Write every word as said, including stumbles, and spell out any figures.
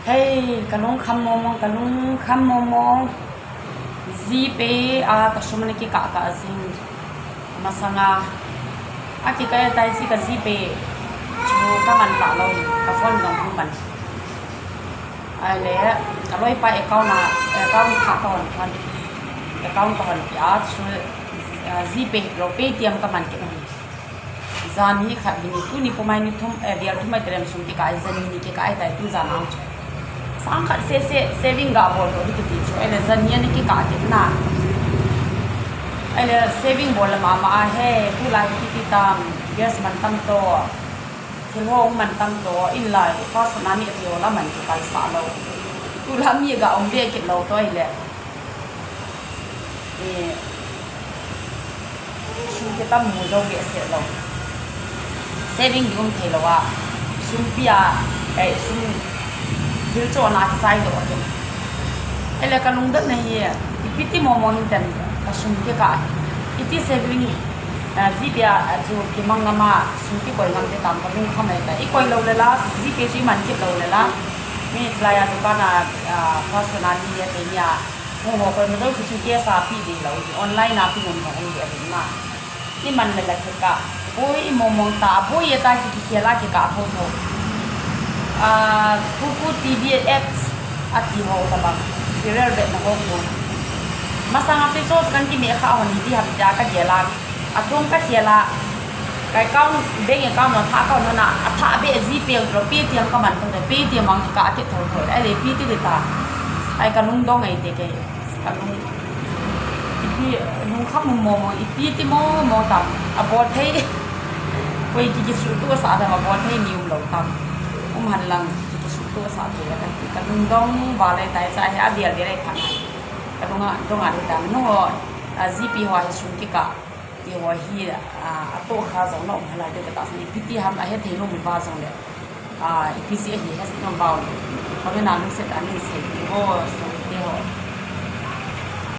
Hei, kalungkham momo, kalungkham momo. GPay a kasum ana kikah kah jing. Masanga akikah tai si ka GPay chu kaman talou, ka phone jong hung man. Ahile, kaloipa account a, account kha kahon, account kahon pia chu, GPay lou, Paytm kaman kit. Jan hi khat bini, tuni pumai ni thum, eh, vel thum mai terem sum kikah, jan ni kikah tai tu jan ang chu. Sang khat sese saving gabol to ding kiti chu. Ahile jan ni ani kikah kit na. Ahile saving bol le mama a he, tulai kiti tam, gas man tam to. Thil ho man tam to, in lai, first na ni ati ho la man kikal sa lou. Tulai mi ga um be kit lou to ahile. Eh, sum kitam mu jou behseh lou. Saving ding um thei lou a. Sum pia, eh, sum thil chona kichai doh a. Ahile kalungdon na hi, ipi ti momo hin ten, kasum kikah. Iti saving, eh, GPay a chu kimang ngam a, sum kikoi ngam te tam kalungkham e ta. Ikoi lou le la, GPay chu iman kit lou le la. Mi lai a dukan a, ah, first na ni ya te ni a. Hung ho koi ma jou chu chu cash a pi ding lou, online a pi ngam lou ding a ding na. Iman le la kikah. Boi momo ta, boi ye ta ki, ki, kikhel a kikah ho ho. Ah, Kuku TV apps ati ho tabang. Serial be na ho ho. Masanga chu so kan kime kha hon hi ham tia kagel a. Achung kakhel a. Ka account, bank account na tha account na, atha be GPay lou, Paytm kaman to, Paytm ang kikah kit thotho. Ahile ipi ti ta. Ai kalungdong ai te ke. Kalung, ipi, lungkham momo, ipi ti momo tam. Abol thei. Koi ki, kisuhto sah tam, abol thei ni um lou tam. Um hen lang, kisuhto sah thei la ka, kalungdong val e tai cha hi, avel vel e pha. Kalunga, dong a dei tam. No ho, ah, GPay ho hi sum kikah. Ti ho hi, ah, atoh kha jong na um hala te kata sani, ipi ti ham ahethei lou mi ba jong le. Ah, ipi jeh ahi het nom ba le. Comment a lungset a nei sei ti ho, so ti ho.